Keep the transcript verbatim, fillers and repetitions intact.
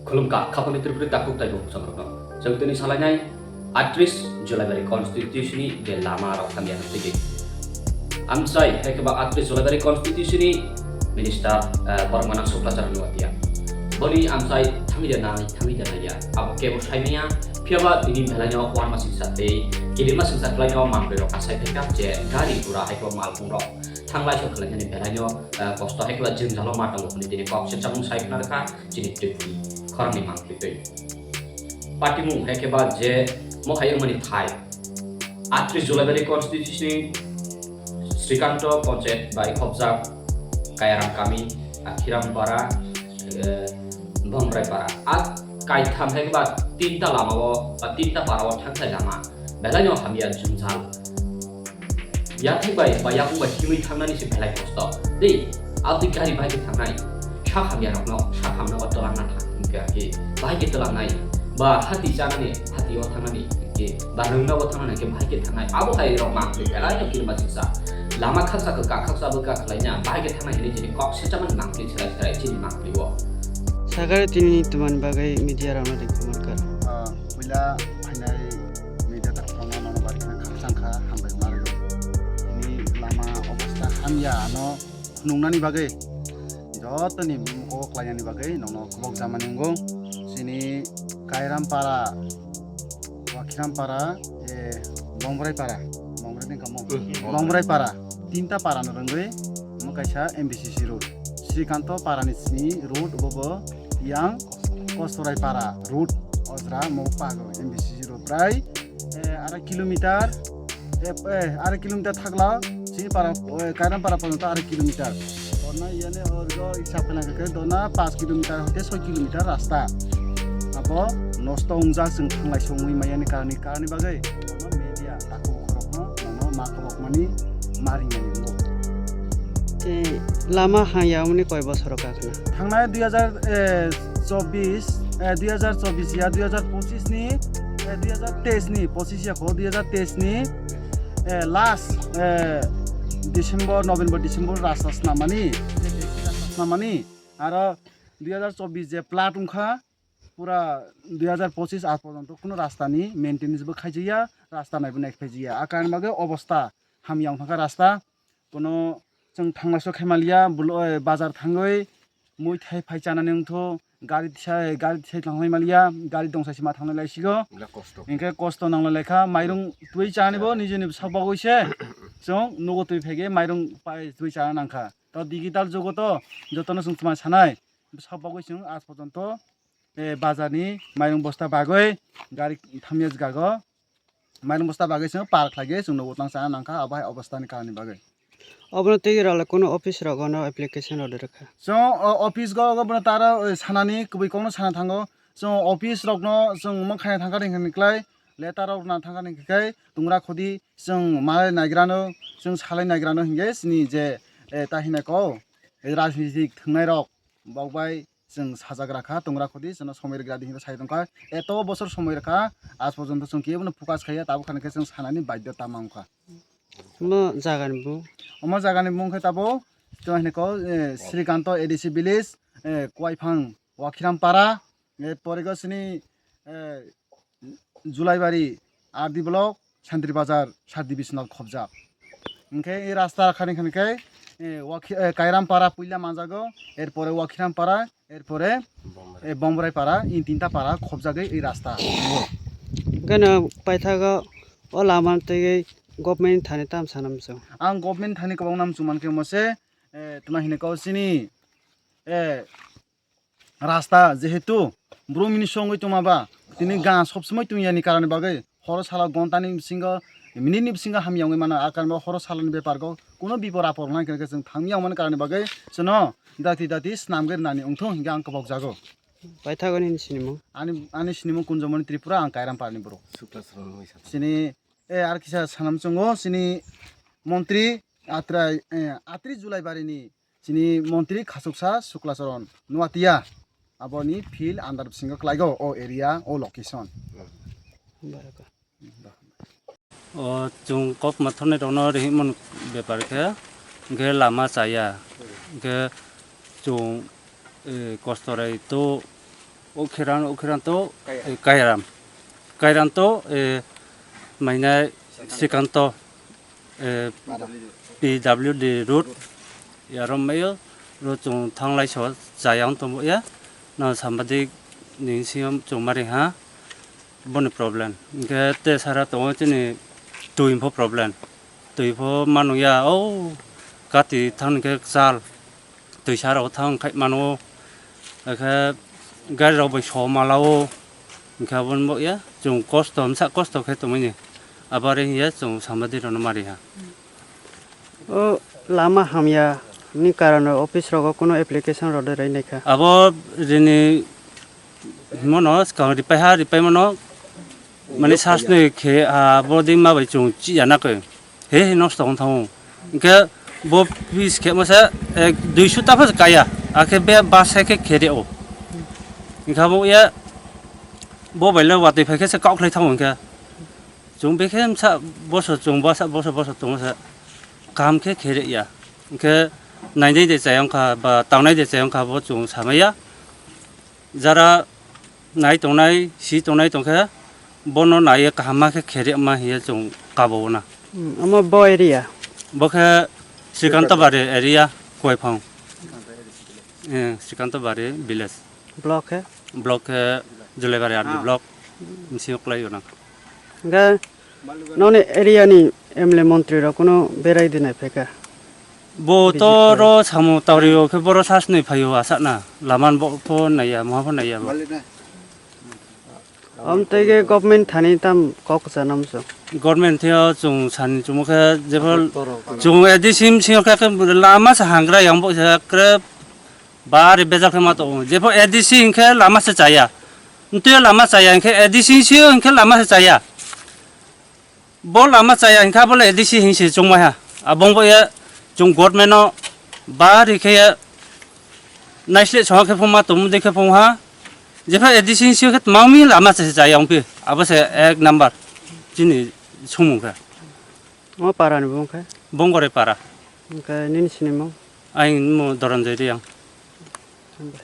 Khulumkha, khapangni Tripuri takhuk taibo muchungrokno. Chwng tini salainai atris Julaibari constituency ni je lama rok hamya tigi. Amsai, hai khe ba atris Julaibari constituency ni minister, eh, borok manang Suklachar Nuatia. Boni amsai thangwi da nai, thangwi da nai ya. Abo kebo saimaya, phiya ba tini belai no uanma singsa tei kibilma singsa khlai no manwi rok asai phaikha je gari gura hai khe ba malkhung rok thanglai sok khlai nani belai no, eh, kosto hai khe ba jwngjalo ma tongo hwnwi tini kok se chamung sai khna rwkha. Chini Tripuri khorangni mangpli twi. Patimung hai khe ba je mo hai wngmani thai. Atris Julaibari constituency ni Srikanto Panchayat bai khopjak Kayaram Kami, Akhiram Para, eh, Bongrai Para. A kaitham hai khe ba tinta lama o, ba tinta para o thangthai lama. Belai no hamya jwngjal. Yathai bai ba yakung bai himwi thangnani se belai kosto. Dei, aboni gari bai khe thangnai. Sak hamya rokno, sak hamno o twlangna thang hwnkhe bai khe twlangnai. Ba hati chanani, hati o thangnani hwnkhe, ba rwngna o thangnani hwnkhe bai khe thangnai. Abo hai rok mang khe belai no kirima singsa. Lama khaksa khe ka khaksa bo ka khlai na, bai khe thangnai hwnwi chini kok se chamani mang khe serai serai chini mang khe o. Sakari tini twmani bagwi media rokno ringkha mankar. Ah, puila phainai media takhorokno nono bari kheno khakchang kha, hambai ma rwgwi. Tini lama obostha hamya ano phunuknani bagwi, jotoni muko klainani bagwi nono khobok jamani wngo. Chini Kairam Para, Wakhiram Para, eh, Bongrai Para, Bongrai ni kamo? Hmm. Bongrai Para, tinta para no rwngwi, omo kaisa M B C C road. Srikanto Para ni simi road, obo bo yang Kostorai Para road, ojra mo pago M B C C road prai, eh, arai kilometer, eh, eh, arai kilometer thakla, sini para, eh, Kairam Para porjonto arai kilometer. Dona iyani orgo hisab khlai khe dona paanch kilometer hote soi kilometer rasta. Abo nosto wngjak chwng thanglai songwi mayani karni, karni bagwi. Media takhuk khorokno nono ma khobokmani ma ringmani wngo. Tei lama hamya wngmani koi bosoro kakhwna? Thangnai dui hajar chobbish, eh, dui hajar chobbish ya, dui hajar pochis ni, eh, dui hajar teis ni, pochis ya kho, dui hajar teis ni, eh, last, eh, December, November, December rasta snamani, rasta snamani, aro dui hajar chobbish je plat wngkha, pura dui hajar pochis aaj porjonto kuno rasta ni maintenance bo khaijakya, rasta naibo nai khaijakya. A karon bagwi obostha hamya wng thangkha rasta. Kuno chwng thanglaso khai maliya, bulo, eh, bazar thangwi mui thai phai chanani wngthu, gari thai, gari thai thanglai maliya, gari dongsa sima thanglai laisigo. Hingkhe kosto nanglai laikha, mairung twi chani bo nijini bwsa bagwi se chwng nugo twi phaikhe mairung pai twi chana nangkha. To digital jugo to jotono chwng tma sanai bwsa bagwi chwng aaj porjonto eh, bazar ni mairung bosta bagwi gari thamya jwgago. Mairung bosta bagwi chwng par khlaigwi chwng nugo tang chana nangkha, abo hai obostha ni karon ni bagwi. Obono twi rwla kuno office rogo no application rwdi rwkha. Chwng o office go obo no taro, eh, sanani kwbwi kokno sana thango. Chwng office rokno chwng omo khaina thangkha hwnkhe klai letter rok na thangkha hwnkhe khai tungra khudi chwng malai naigrano, chwng salai naigrano hwnkhe chini je, eh, ta hwnwi ko, eh, rajnitik thwngnai rok bok bai chwng sajak rakha, tungra khudi chwngno somoi rwgwladi hinwi sai tongkha. Eto bosor somoi rwkha, aaj porjonto chwng kebono focus khaiya, tabuk hwnwi khe chwng sanani baidhyota mankha. Omo jagani bumung? Omo jagani bumung khe tabuk chwng hwnwi kok, eh, Srikanto A D C village, eh, Kuaiphang Wakhiram Para, eh, porigo chini, eh, Julaibari R D block, Santri Bazar, sub divisional khobjak. Hingkhe e rasta khani khani khe, e, Wakhi-, e, Kairam Para puila manjago, erpore Wakhiram Para, erpore, e, Bombrai Para, in tinta para khobjagwi e rasta. Gana paithago o lama twi government thani tam sanam chwng. Ang government thani kwbang nam chwng mankhe mose, e, tma hinwi kok chini, e, rasta jehetu brum ni songwi tongma ba tini ga sob somoi tong yani karani bagwi horo salo gontani bisingo minute ni bisingo hamya wngwi mano, a karani bagwi horo saloni bepar go kuno bipor apor nai khe chwng thangya wngmani karani bagwi chwngno dati dati swnamgwi rwnani wngthung hinkhe ang kwbok jago. Paithakgo nini sinimung? Ani, ani sinimung Kunjomoni Tripura, ang Kairamparni borok. Sukla Saran wngwi sa. Chini, e, ar kisa sanam chwngo, chini montri Atrai, e, Atri Julaibarini chini montri khachuksa Suklacharan Nuatia aboni field under bisingo klaigo o area, o location. O chwng kokma thornai rokno rihimon bepar khe, hwnkhe lama chaya, hwnkhe chwng, e, kostorai to Ukhiran, Ukhiranto, eh, Kairam. Kairanto, eh, mainai Srikanto, eh, P W D road, yarom mayo, ro chung thanglai so chayang tongo ya, no sambadik ning siyam chung mari ha, boni problem. Hingke te sara tongo chini twi pho problem. Twi pho manu ya, o kati thang khe chal. Twi sara o thang khai mano. Akhe gari rok bai so mala o. Hingke aboni bo ya, chung kosto, msa kosto khe tongmani. Abare hiya chung sambadik rono mari ha. O lama hamya ni karano office rogo kuno application rode rai naikha. Abo rini himono skang ripai ha, ripai mano mani sasnoi khe abo ding ma bai chung chi ya na khe. He he nosto wng thango. Hingke bo pis khe masa ek duisu ta phas kaya. Akhe be bus hai khe khere o. Hingke abo ya bo bai le watwi phai khe se kok khlai thango hingke. Chung bekhe msa boso chung bosa, boso, boso tongsa kaham khe khere ya. Hingke nainai de chayang kha ba tangnai de chayang kha bo chung samaya. Jara nai tongnai, si tongnai tongkhe bono naiye kaham ma khe khere ma hiye chung kabo na. Hmm, omo bo area? Bo khe Srikantobari area, Kuaiphang. Eh, Srikantobari village. Block khe? Block khe Julaibari R D block. Misi oklai gona. Hingke noni area ni M L A montri rok kuno berai dinai phaikha? Bo to ro samo tawrio khe boro sasnoi phaio asakna. Laman bo pho naiya, moha pho naiya bo. Amtwi khe government thani tam kok chanam so. Government thio chung sani chumo khe jebol chung A D C msing khe lama sa hangra yang bo khe krep. Bari bejak khe ma tongo. Jepho A D C hinkhe lama se chaya. Ntwi lama chaya hinkhe A D C sio hinkhe lama se chaya. Bo lama chaya hinkhe abo le A D C hinse chongmai ha. Abong bo ye chung government no bari khe ye naisle song khe phung ma tongmo de khe phung ha. Jepho A D C hinsio khe tmangmi lama se chaya ongpi. Abo se ek number chini sumung khe. O para ni bung khe? Bongore para. Hinkhe nini sinimung? Aing mo Doranjai Riyang. Hambai.